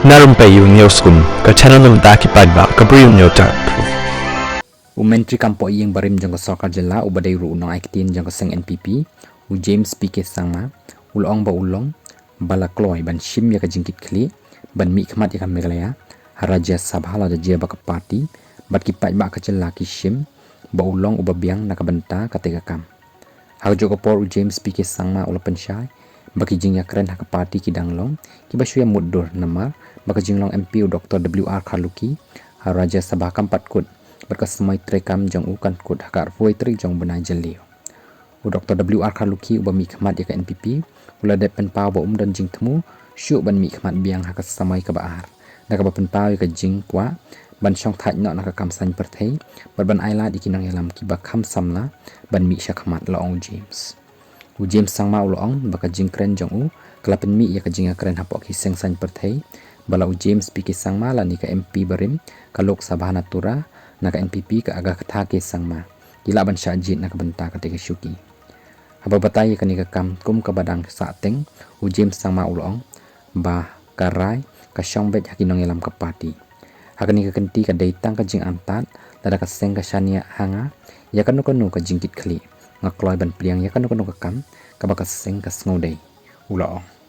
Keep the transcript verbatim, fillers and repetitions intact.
Na Rympei U News Kum, ka channel na bynta ki paidbah ka Bri U News Tap. U Myntri Kam Pohïing barim jong ka Sorkar Jylla uba dei ruh u nongai ktien jong ka seng N P P, u James P K Sangma, u la ong ba u long ba la kloi ban shim ïa ka jingkitkhlieh ban mihkhmat ïa ka Meghalaya ha Rajya Sabha lada jia ba ka party bad ki paidbah ka jylla ki shim ba u long uba biang na ka bynta kata ka kam. Ha kajuh ka por u James P K Sangma u la pynshai ba ki jingïakren ha ka party ki dang long kiba shu ïa mutdur namar ba ka jinglong M P u Doctor W R Kharlukhi ha Rajya Sabha kam pat kut bad ka samoi treikam jong u kan kut ha ka arphew tarik jong u bnai Jylliew. U Doctor W R Kharlukhi uba mihkhmat ïa ka N P P u la dep pynpaw ba um don jingthmu shuh ban mihkhmat biang ha ka samoi kaba ar da kaba pynpaw ïa ka jingkwah ban shongthait noh na ka kam saiñ pyrthei bad ban ailad ïa ki nongïalam kiba kham samla ban mih sha khmat, la ong u James. U James Sangma u la ong ba ka jingkren jong u ka la pynmih ïa ka jingïakren hapoh ki seng saiñ pyrthei ba la u James P K Sangma lane ka M P barim ka Lok Sabha na Tura na ka N P P ka Agatha K Sangma ki lah ban shah jied na ka bynta kata ka shuki. Haba batai ïa kane ka kam kum kaba dang sahteng, u James Sangma u la ong ba ka rai ka shong beit ha ki nongïalam ka party. Ha kane ka kynti ka dei tang ka jingangtad lada ka seng ka shaniah ha nga ïa kano kano ka jingkitkhlieh, nga kloi ban pdiang ïa kano kano ka kam kaba ka seng ka sngewdei, u la ong.